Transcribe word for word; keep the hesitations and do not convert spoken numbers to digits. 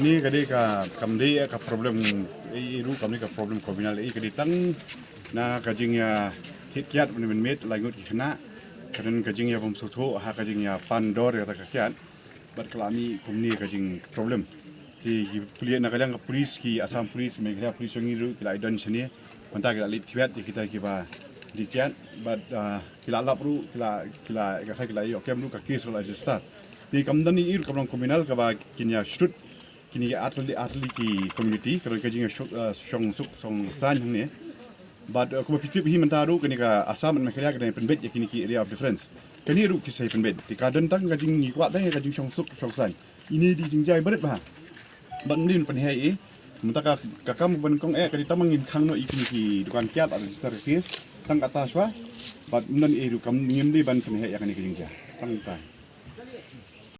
Ni ka dei ka kam dei ka problem i ruh kam dei ka problem communal i ka dei tang na ka jingïa thied kiad mynmiet lai ngut ki khynnah. Ka don ka jingïa bym sngewthuh ha ka jingïa pan dor ïa ka kiad. Bad ka la mih kumne ka jing problem. Ki ki pule na ka liang ka police ki Assam police Meghalaya police jong ngi ruh ki la i don shane. Mynta ki la leit thied ïa kita kiba dei kiad bad ki la lap ruh ki la ki la ka ki la ïoh kem ruh ka case ruh la register. Te kam don i ruh kam long criminal kaba kin ïa shrut kini ki atli atli ki community ka don ka jing shong suk shong sain hangne. Bad kumba phi tip hi mynta ruh kini ka Assam and Meghalaya ka dei pynbeit ïa kini ki area of difference. Kani ruh ki sei pynbeit te ka don tang ka jing ngi kwah tang ka jing shong suk shong sain. Ini di jingjia barit bha. Bad mdin pynhei i mynta ka ka kam ban kong eh ka di tamang ngin khang no i kini ki dukan kiad a register case tang kata shwa. Bad mdin i ruh kam ngim di ban pynhei ïa kani ka jingjia tang tai.